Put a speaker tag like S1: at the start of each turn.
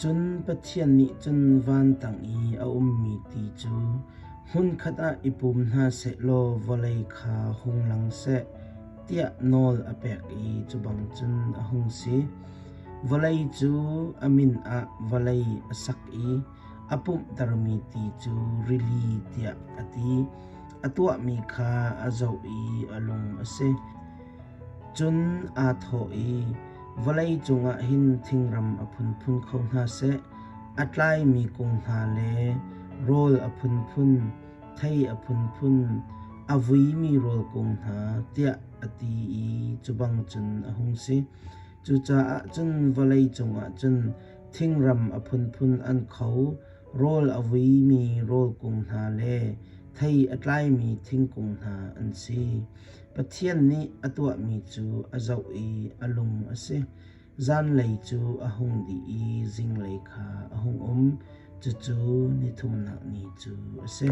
S1: Cun Pathian nih cun van tang i a ummi ti cu hmunkhat ah i pum hna sehlaw vawlei kha hung lang seh tiah nawl a pek i cu bang cun a hung si. Vawlei cu a min ah vawlei a sak i a pumhtermi ti cu rili tiah a ti. A tuahmi kha a zoh i a lung a si. Cun aa thawh i, Vawlei cungah hin thingram a phunphun kho hna seh, a tlaimi kung hna le rawl a phunphun, thei a phunphun, a vuimi rawl kung hna, tiah a ti i cu bang cun a hung si. Cucaah cun vawlei cungah cun thingram a phunphun an kho, rawl a vuimi rawl kung hna le thei a tlaimi thingkung hna an si. Pathian nih a tuahmi cu a zoh i a lung a si. Zanlei cu a hung dih i zinglei kha a hung um. Cucu nithumnak ni cu a si.